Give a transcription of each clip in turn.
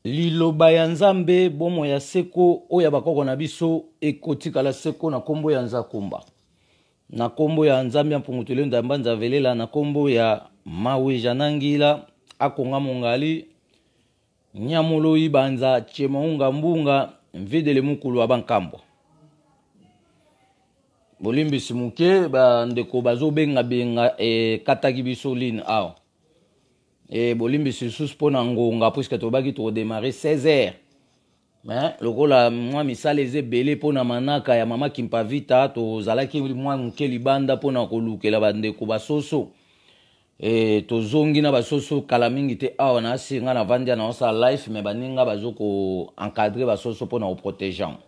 Liloba ya Nzambe, bomoi ya seko oyo ya bakoko na biso ekotikala seko na kombo ya Nzakomba, na kombo ya Nzambe ya Mpungu Tulendo ya Mbanza Velela, na kombo ya Maweja-Nangila Akonga Mongali Nyamoloyi Banza Chemaunga Mbunga Mvidele Mukulu wa Bankambwa. Bolimbisi moke bandeko bazobenga benga ekataki biso line awa. E bolimbisi lisusu mpo na ngonga puisque tobaki tokodemare 16 heures mais lokola mwa misala eza ebele mpo na manaka ya mama Kimpavita, tozalaki mwa moke libanda mpo na kolukela bandeko basoso. E tozongi na basoso kala mingi te awa na asi nga navandi na osala life, mais baninga bazo ko encadrer basoso mpo na koprotege yango.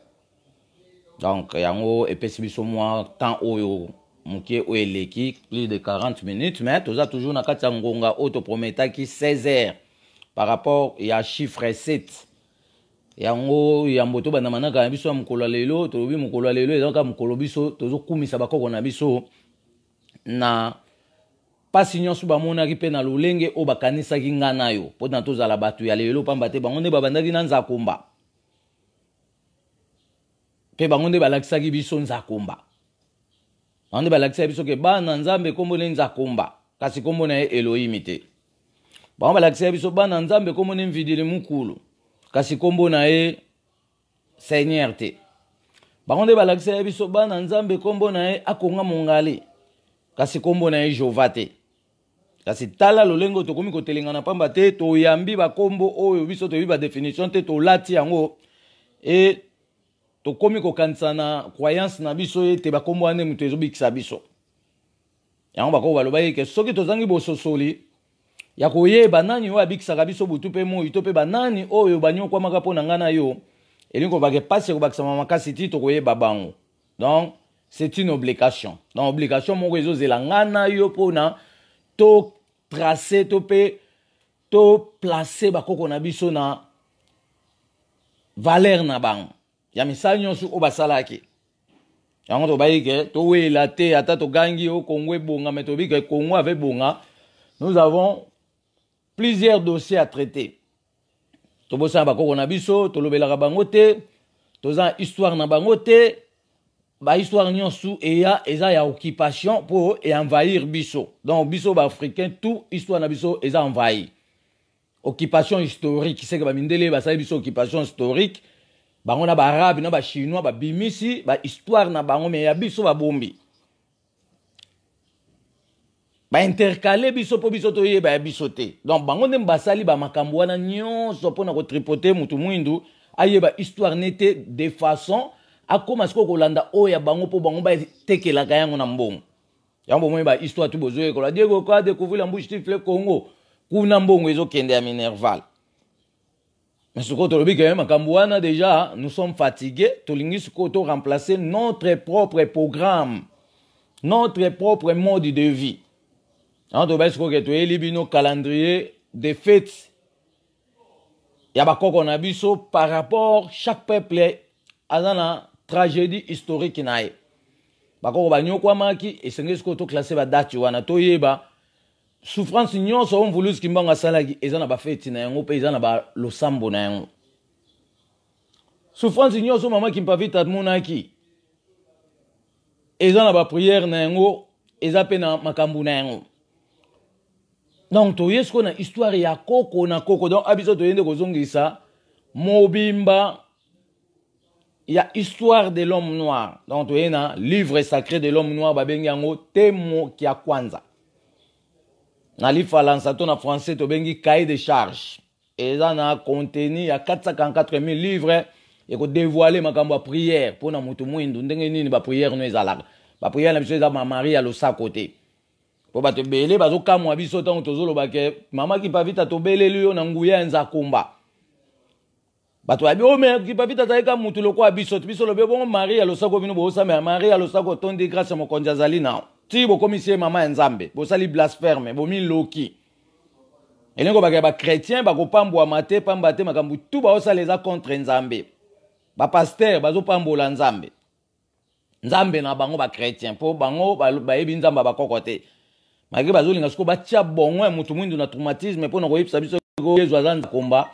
Donc yango epesi biso mwa temps oyo moke oyo eleki plus de 40 minutes, mais toza toujours na kati ya ngonga oyo toprometaki 16 heures par rapport ya chiffre 7. Yango yambo tobanda manaka na biso ya mokolo ya lelo, tolobi mokolo ya lelo eza kaka mokolo biso tozokumisa bakoko na biso na mpasi nyonso bamonaki mpe na lolenge oyo bakanisaki nga na yo mpo na tozala bato ya lelo, pamba te bango nde babandaki na Nzakomba mpe bango nde balakisaki biso Nzakomba. Bango nde balakisaki biso ke bana Nzambe nkombo ne Nzakomba, kasi nkombo na ye Elohimi te. Bango balakisaki biso bana Nzambe nkombo ne Mvidili Mukulu, kasi nkombo na ye Seigneur te. Bango nde balakisaki biso bana Nzambe nkombo na ye Akonga Mongali, kasi nkombo na ye Jova te. Kasi tala lolenge oyo tokomi kotelengana pamba te toyambi bakombo oyo biso toyebi badefinition te, tolati yango e tokomi kokanisa na croyance na biso ete bakombo wana nde moto ezobikisa biso. Yango bakoko balobaki ke soki tozangi bososoli ya koyeba nani oyo abikisaka biso butu mpe moi, to mpe banani oyo banyokwamaka mpo na ngai na yo, elingi kobake mpasi ekobakisama makasi ti tokoyeba bango. Donc c'est une obligation. Donc obligation moko ezozela ngai na yo mpona to tracer to mpe to placer bakoko na biso na valeur na bango ya misala nyonso oyo basalaki. Yango tobayi ke towela te, ata togangi o Congo ebonga, mais toyebi ke Congo ave bonga. Nous avons plusieurs dossiers à traiter. Tobosana bakoko na biso, tolobelaka bango te, toza na histoire na bango te. Ba histoire nyonso eya eza ya occupation po e envahir biso. Donc biso ba africain tout histoire na biso eza envahi. Occupation historique, c'est que ba mindele basali biso occupation historique. Bango na ba arabe na ba chinois ba bimisi ba histoire na bango, mais ya biso ba bombi. Ba intercaler biso po biso toyeba ya biso te. Donc bango nde basali ba makambo wana nyonso pona ko tripoter mutu mwindu ayeba histoire nete de façon akoma sikoyo kolanda oyo ya bango po bango batekelaka yango na mbongo. Yango bomoni ba histoire tu bozoyekola Diego ko découvrir la bouche du fleuve Congo, kuna mbongo ezokende ya Minerval. Mais sikoyo tolobi ke makambo wana déjà nous sommes fatigués, tolingi sikoyo to remplacer notre propre programme, notre propre mode de vie. Yango tolobi sikoyo ke toyeli bino calendrier de fêtes ya bakoko na biso par rapport chaque peuple aza na tragédie historique na ye. Bakoko banyokwamaki, esengeli sikoyo to classer ba date wana toyeba souffrance nyonso oyo Mvuluzi Kimbangu asalaki eza na bafeti na yango mpe eza na balosambo na yango. Souffrance nyonso mama Kimpavita amonaki eza na bapriere na yango, eza mpe na makambo na yango. Donc toye sikoyo na histoire ya koko na koko. Donc abiso toye nde kozongisa mobimba ya histoire de l'homme noir. Donc toye na livre sacré de l'homme noir, babengi yango Temo Kia Kwanza. Na lifalansa to na français tobengi cahier de charge. Eza na contenu ya 444 000 livres ekodévoile makambo ya prière mpona moto mwindu, ndenge nini baprière no ezalaka. Baprière na biso eza mamari ya losako te, po bato ebele bazokamwa biso ntango tozoloba ke mama Kimpavita tobeleli yo na nguya ya Nzakomba. Bato bayebi oyo, me Kimpavita azali kaka mutu lokola biso. Biso lobi bongo Marie ya losako, bino bosamela Marie ya losako, tondi grâce ya mokonzi azali na ti bokomisi ye mama ya Nzambe, bosali blasphème, bomiloki. Elingi kobaka bachrétien bakopambwama te, pamba te makambo tu baosala eza contre Nzambe. Bapaster bazopambola Nzambe, Nzambe na bango bachrétien, mpo bango bayebi Nzambe ya bakoko te. Malgré bazolinga sikoyo batia bongo ya motu mwindu na traumatisme mpona koyebisa biso Yezu aza Nzakomba.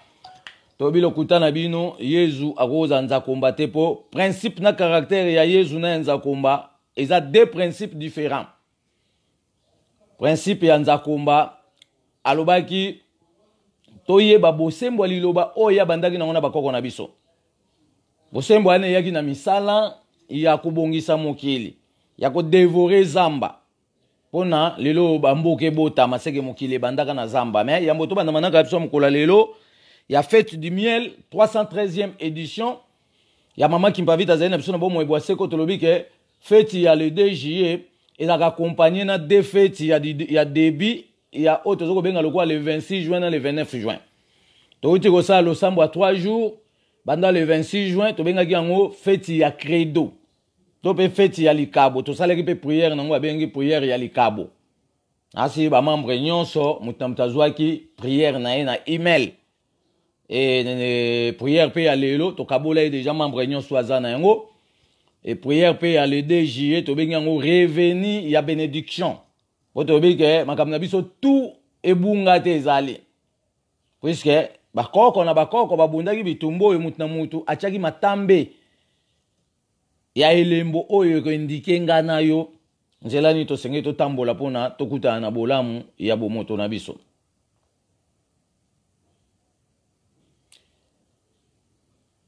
Toyebi lokuta na bino, Yezu akozala nzakomba te po principe na caractère ya Yezu na ya nzakomba eza deux principes différents. Principe ya nzakomba alobaki toyeba bosembo ya liloba oyo abandaki nango na bakoko na biso. Bosembo wana eyaki na misala ya kobongisa mokili, ya kodevore zamba mpona lelo bamboka ebotama seke mokili ebandaka na zamba. Me yambo tobanda manaka ya biso ya mokolo ya lelo ya fete du miel 313e édition ya mama Kimpavita azali na biso na bomoi bwa seko. Tolobi ke feti ya le 2 juillet ezalaka accompagné na deux feti ya début ya oyo toza kobenga lokola le 26 juin na le 29 juin. Touti kosala losambo ya 3 jours banda le 26 juin, tobengaki yango feti ya credo to mpe feti ya likabo. Tosalaki mpe prière nango, babengi prière ya likabo. Asi bamembre nyonso, moto na moto azwaki prière na ye na email. E prière mpe ya lelo tokabola ye déjà, membre nyonso aza na yango. E prière mpe ya le 2 juillet tobengi yango revenu ya bénédiction, po toyebi ke makambo na biso tout ebunga te, ezali puisque bakoko na bakoko babundaki bitumba oyo mutu na mutu atiaki matambe ya elembo oyo ekoindike nga na yo nzela nini tosengeli totambola mpona tokutana na bolamu ya bomoto na biso.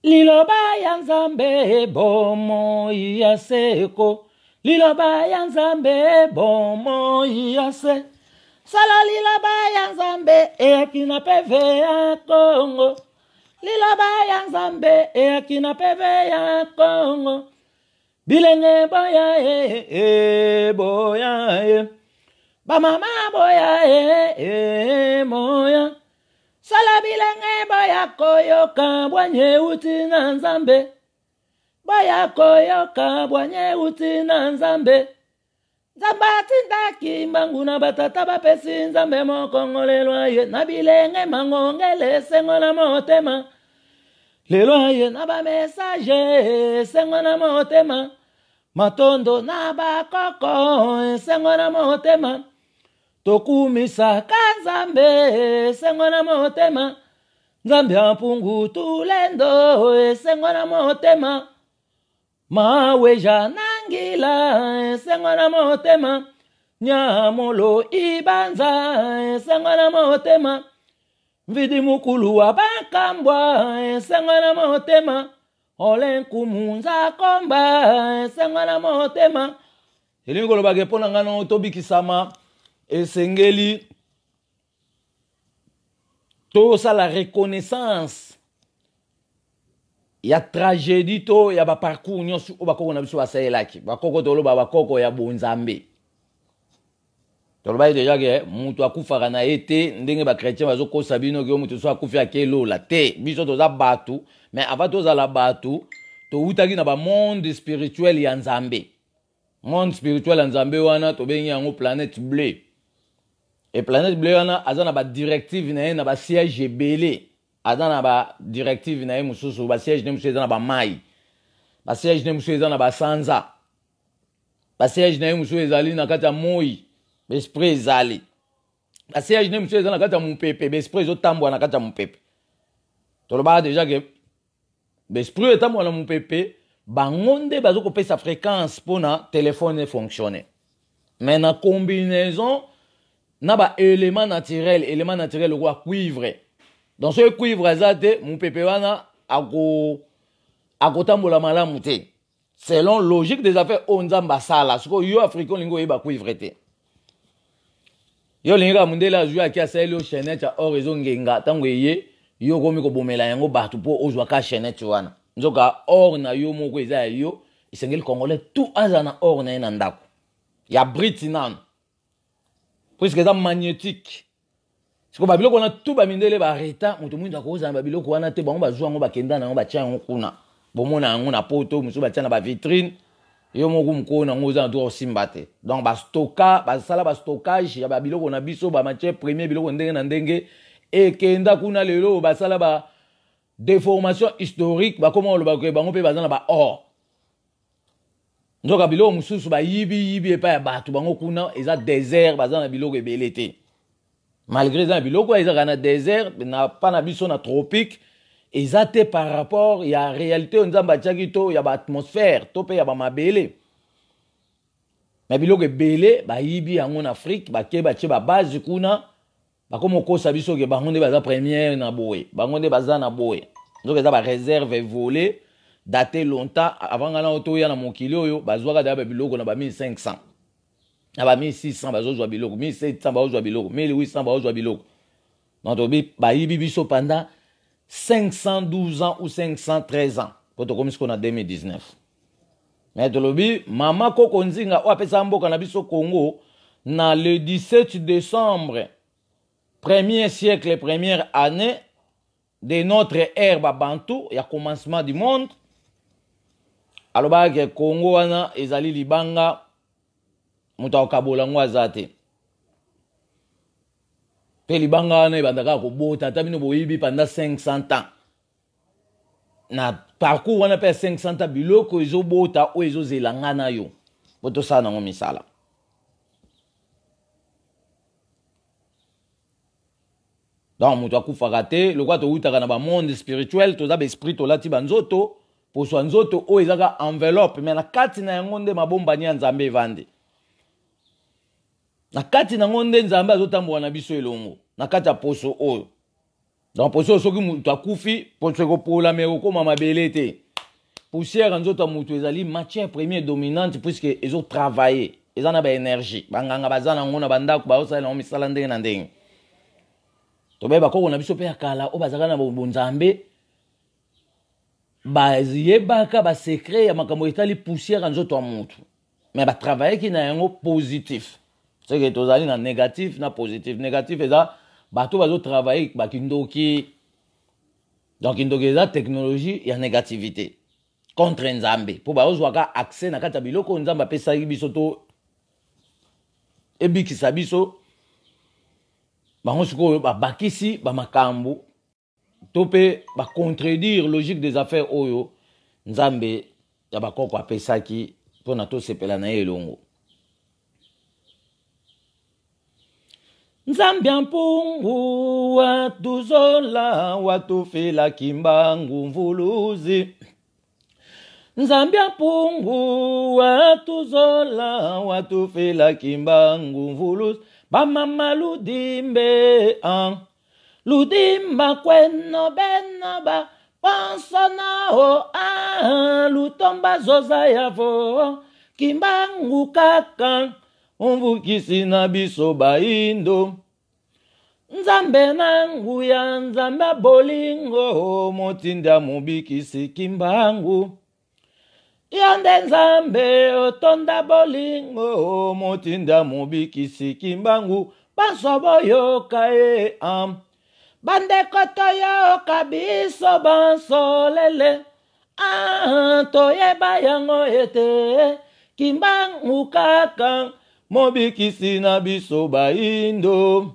Liloba ya Nzambe bomoi ya seko, liloba ya Nzambe bomoi ya se. Sala liloba ya Nzambe eyaki na peve ya Kongo, liloba ya Nzambe eyaki na peve ya Kongo. Bilenge boya e, e boya e, bamama boya e, e moya. Sala bilenge boya koyoka bwanye euti na Nzambe, boya koyoka bwanye euti na Nzambe. Nzambe atindaki mbangu na batata bapesi Nzambe mokongolelwa ye na bilenge mangongele esengo na motema lelo ye na bamessage esengo na motema matondo na bakoko esengo na motema tokumisaka Nzambe esengo na motema Nzambe ya mpungu tulendo esengo na motema maweja na ngila esengo na motema nyamolo ibanza esengo na motema mvidi mukulu wa bakambwa esengo na motema ole nkumu nzakomba esengo na motema. Elingi kolobaka mpo na ngai no tobikisama esengeli tosala reconnaissance ya tragédie to ya baparcours nyonso oyo bakoko na biso basalelaki. Bakoko, toloba bakoko ya bonzambe, tolobaki deja ke moto akufaka na ye te ndenge bachrétien bazokosa bino ke moto so akufi akelola te. Biso toza bato, mais avant tozala bato towutaki na bamonde spirituel ya Nzambe. Monde spirituel ya Nzambe wana tobengi yango planète bleu. E planète bleu wana aza na badirective na ye na basiège ebele, aza na badirective na ye mosusu, basiège ne mosusu eza na bamai, basiège ne mosusu eza na basanza, basiège na ye mosusu ezali na kati ya moi, baesprit ezali, basiège ne mosusu eza na kati ya mopepe, baesprit ezotambola na kati ya mopepe. Tolobaka deja ke baesprit oyo etambola na mopepe, bango nde baza kopesa fréquence mpona telefone efonctionne, mais na combinaison na baélément naturel, élément naturel lokola cuivre. Donc soki cuivre aza te, mopepe wana akotambola malamu te selon logique des affaires oyo Nzambe asala. Sikoyo yo africain olingi oyeba cuivre te, yo olingi kaka mondele azwi aki asaleli yo chaînette ya or ezongenga. Ntango eye, yo okomi kobomela yango bato mpo ozwa ka chaînette wana, nzoka or na yo moko eza ya yo. Esengeli congolais tout aza na or na ye na ndako ya briti nano, puisque eza magnétique. Siko babiloko wana tu bamindele bareta moto mwindo akozala na babiloko wana te. Bango bazwa yango, bakenda na yango, batia yango kuna, bomona yango na poto mosusu batia na bavitrine. Yo moko mokolo nango oza na droit osimba te. Donc bastoka, basala bastockage ya babiloko na biso, bamatière premier, biloko ndenge na ndenge ekenda kuna. Lelo basala ba déformation historique, bakoma koloba ke bango mpe baza na baor, nzoka biloko mosusu bayibiyibi epai ya bato. Bango kuna eza désert, baza na biloko ebele te, malgré eza na biloko ezalaka na désert na pa na biso na tropique. Eza te par rapport ya réalité oyo Nzambe atiaki to ya baatmosphère to mpe ya bamabele. Me biloko ebele bayibi yango na Afrique, bake batie babase kuna, bakoma kokosa biso ke bango nde baza première na boye, bango nde baza na boye. Nzoka eza bareserve volé date longtemps avant nga na toya na mokili oyo. Bazwaka deya babiloko na ba 1500, na ba 1600, bazozwa biloko 1700, bazozwa biloko 1800, bazozwa biloko. Donc tobi bayibi biso pendant 512 ans ou 513 ans, po tokomi sikoyo na 2019. Mais tolobi mama Koko Nzinga oyo apesaka mboka na biso Congo na le 17 décembre, premier siècle, première année de notre ère babantu, ya commencement du monde, alobaka ke Congo wana ezali libanga, moto akokabola yango aza te. Mpe libanga wana ebanda kaka kobota, ata bino boyibi pendant 500 ans. Na parcours wana mpe ya 500 ans, biloko ezobota oyo ezozela nga na yo po tosala nango misala. Donc moto akufaka te. Lokola towutaka na bamonde spirituel, toza baesprit, tolati banzoto. Poso ya nzoto oyo ezaka enveloppe, mais na kati na yango nde mabombani ya Nzambe evandi. Na kati nango nde Nzambe azotambola na biso elongo na kati ya poso oyo. Donc poso oyo, soki moto akufi, poso ekopola, me ekokóma mabele te. Poussière ya nzoto ya moto ezali matière première dominante, puisque ezotravaille, eza na baénergie. Banganga baza nango na bandako, baosalela yango misala ndenge na ndenge. Tobaye bakoko na biso mpe ya kala oyo bazalaka na bonzambe, bayebaka basecret ya makambo etali poussière ya nzoto ya motu, mais batravaillaki na yango positif. C'est que tozali na négatif na positif. Négatif eza bato bazotravaille bakindoki. Donc kindoki eza technologie ya négativité contre Nzambe, mpo bazozwaka accès na kati ya biloko oyo Nzambe apesaki biso to ebikisa biso. Bango sikoyo babakisi bamakambo to mpe bacontredire logique des affaires oyo Nzambe ya bakoko apesaki mpona tosepela na ye elongo. Nzambe ya mpungu watuzola, watufilaki mbangu mvuluzi. Nzambe ya mpungu watuzola, watufilaki mbangu mvuluzi. Bamama ludimbe ah. Ludimba kweno beno ba pansona o ah. Lutomba zoza yavo kimbangu kaka omvukisi na biso baindo. Nzambe na nguya, Nzambe ya bolingo, motindi ya mobikisi Kimbangu. Yo nde Nzambe otonda bolingo, motindi ya mobikisi Kimbangu. Banso boyoka ye am. Bandeko toyoka biso banso lele ah, toyeba yango ete Kimbangu kaka mobikisi na biso baindo.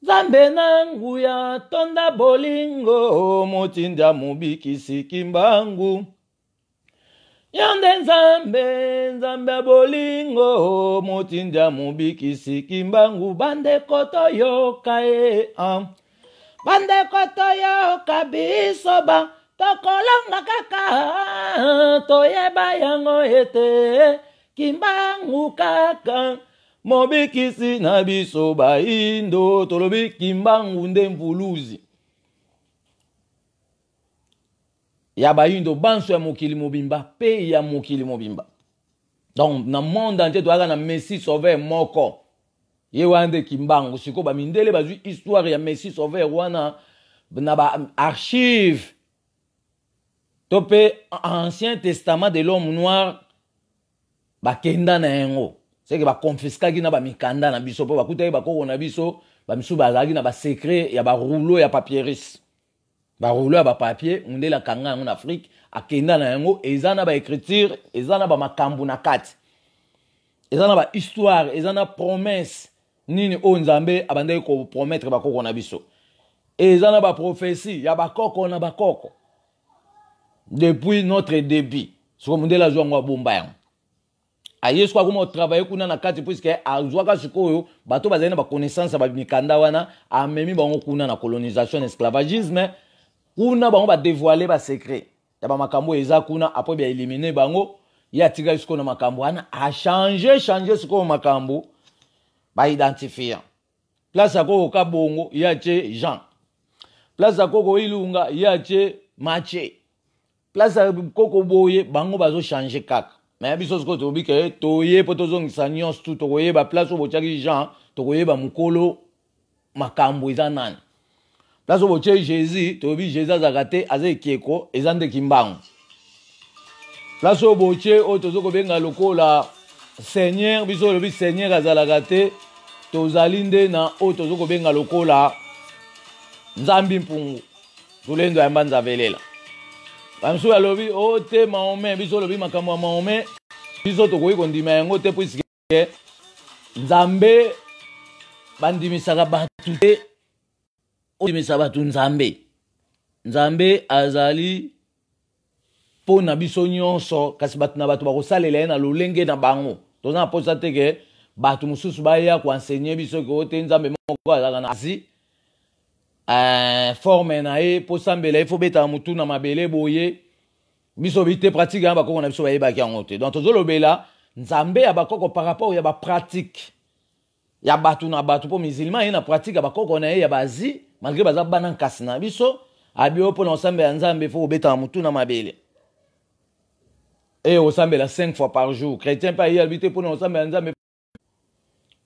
Nzambe na nguya tonda bolingo, motindi ya mobikisi Kimbangu. Yo nde Nzambe, Nzambe ya bolingo, motindi ya mobikisi Kimbangu. Bandeko toyoka ye ah. Bandeko toyoka biso ba tokolonga kaka, toyeba yango ete Kimbangu kaka mobikisi na biso baindo. Tolobi Kimbangu nde mvuluzi ya baindo banso ya mokili mobimba mpe ya mokili mobimba. Donc na monde entier toyaka na Messie sauveur moko, ye wana nde Kimbangu. Sikoyo bamindele bazwi histoire ya Messie sauveur wana na baarchive to mpe Ancien Testament de l'homme noir, bakenda na yango seke bakonfiskaki na bamikanda na biso, mpo bakutaki bakoko na biso bamisusu bazalaki na basecret ya barouleau ya papyrus, barouleau ya bapapier. Mundele akanga yango na Afrique, akenda na yango. Eza na baécriture, eza na bamakambo na kati, eza na bahistoire, eza na promesse nini oyo Nzambe abandaki kopromettre bakoko na biso, eza na baprophétie ya bakoko na bakoko depuis notre début. Soko mundele azwa yango, abomba yango, aye sikoyo akoma kotravaille kuna na kati, puisque azwaka sikoyo bato bazali na baconnaissance ya bamikanda wana, amemi bango kuna na colonisation, na esclavagisme. Kuna bango badevoile basecret ya bamakambo oyo eza kuna, apres baelimine bango. Ye atikali sikoyo na makambo wana, achange change sikoyo makambo baidentifiant. Place ya koko Kabongo, ye atie Jean. Place ya koko Ilunga, ye atie Mathieu. Place ya koko boye, bango bazochange kaka. Me biso sikoyo tolobi ke toye mpo tozongisa nyonso tu, tokoyeba place oyo botiaki Jean, tokoyeba mokolo makambo eza nani. Place oyo botie Jésus, toyebi Jésus azalaka te, aza ekeko, eza nde Kimbangu. Place oyo botie oyo tozo kobenga lokola Seigneur, biso olobi Seigneur azalaka te, tozali nde na oyo tozo kobenga lokola Nzambi Mpungu Tulendo ya Mbanza Velela. Bamisusu balobi o oh, te Mahomet, biso olobi makambo ya Mahomet, biso tokoki kondima yango te, puisque Nzambe bandimisaka bato te, ondimisa bato Nzambe. Nzambe azali mpo na biso nyonso, kasi bato na bato bakosalela ye na lolenge na bango. Toza na mposa te ke bato mosusu baya koensegne biso ke ote Nzambe moko azalaka na Asie, forme na ye mpo sambela ye fo betaka motu na mabele boye. Biso bi te pratique ya bakoko na biso bayebaki yango te. Donc tozolobela Nzambe ya bakoko par rapport ya bapratique ya bato na bato, mpo musulman ye na pratique ya bakoko na ye ya bazi, malgré baza bana nkasi na biso, abi oyo mpona kosambela Nzambe fo kobetaka motu na mabele e osambela 5 fois par jour. Chrétien mpe aye alobi te mpona kosambela Nzambe.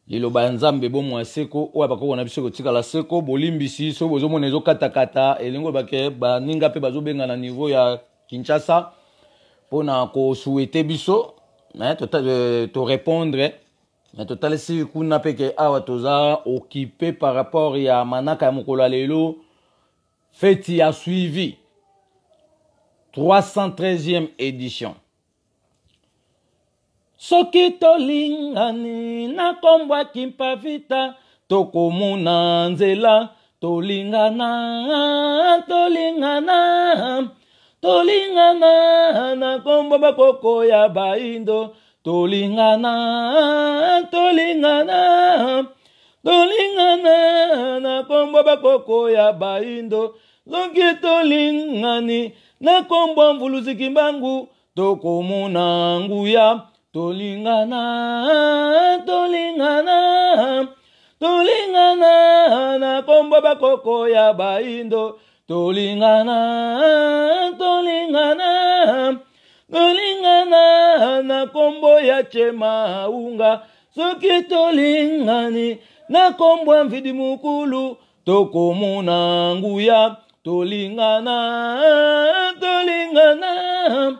Liloba ya Nzambe bomoi ya seko oyo bakoko na biso ekotikala seko. Bolimbisi soki bozomona ezokatakata, elingi olobake baninga mpe bazobenga na niveau ya Kinshasa mpona kosouhaite biso, torépondre me totalisi kuna mpe ke awa toza occupé par rapport ya manaka ya mokolo ya lelo, feti ya suivi 313e édition. Soki tolingani na kombo ya Kimpavita, tokomona nzela. Tolingana, tolingana, tolingana na kombo bakoko ya baindo. Tolingana, tolingana, tolingana na kombo bakoko ya baindo. Soki tolingani na kombo Mvuluzi Kimbangu, tokomona nguya. Tolingana, tolingana, tolingana na kombo bakoko ya baindo. Tolingana, tolingana, tolingana na kombo ya Chema Unga. Soki tolingani na kombo ya Mvidi Mukulu, tokomona nguya. Tolingana, tolingana,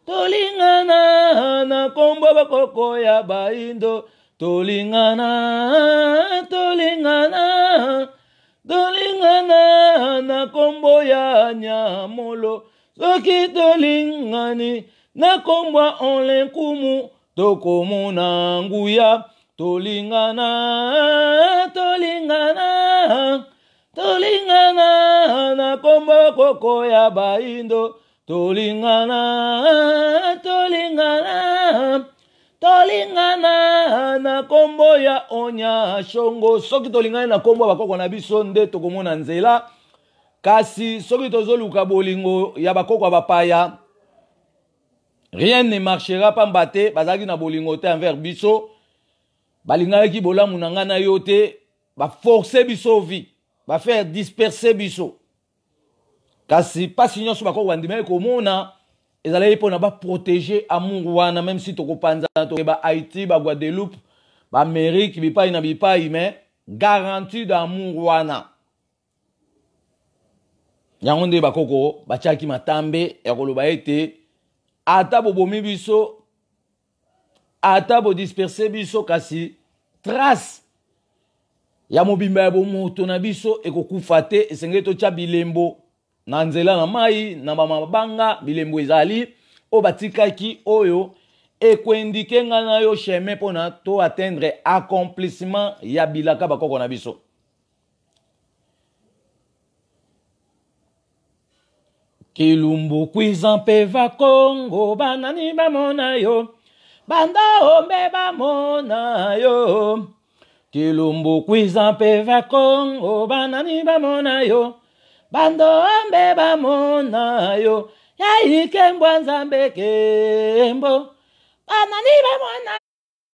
tolingana na kombo bakoko ya baindo. Tolingana, tolingana, tolingana na kombo ya Nyamolo. Soki tolingani na kombo ya Onlenkumu, tokomona nguya. Tolingana, tolingana, tolingana na kombo koko ya baindo. Tolingana, tolingana, tolingana na kombo ya Onya Shongo. Soki tolingani na kombo ya bakoko na biso nde tokomona nzela. Kasi soki tozoluka bolingo ya bakoko ya bapaya, rien ne marchera. Pamba te bazalaki na bolingo te envers biso, balingaki bolamu na ngai na yo te, baforce biso vie, bafaire disperser biso. Kasi mpasi nyonso bakoko bandimaki komona ezalaki mpona baprotege amour wana, même si tokopanzana, toke ba Haïti, ba Guadeloupe, baamérique, bipai na bipai, mais garantie d'amour wana yango nde bakoko batiaki matambe ya koloba ete ata bobomi biso, ata bodisperse biso, kasi trace ya mobimba ya bomoto na biso ekokufa te. Esengeli totya bilembo na nzela, na mai, na bamabanga, bilembo ezali oyo batikaki, oyo ekoindike ngai na yo chemin mpona to atteindre accomplissement ya bilaka bakoko na biso. Kilumbu kwiza mpe va Kongo, banani bamona yo, banda ombe bamona yo. Kilumbu kwiza mpe va Kongo, banani bamona yo, Bandombe bamona yo, ya ikembwa Nzambe kembo. Banani bamona.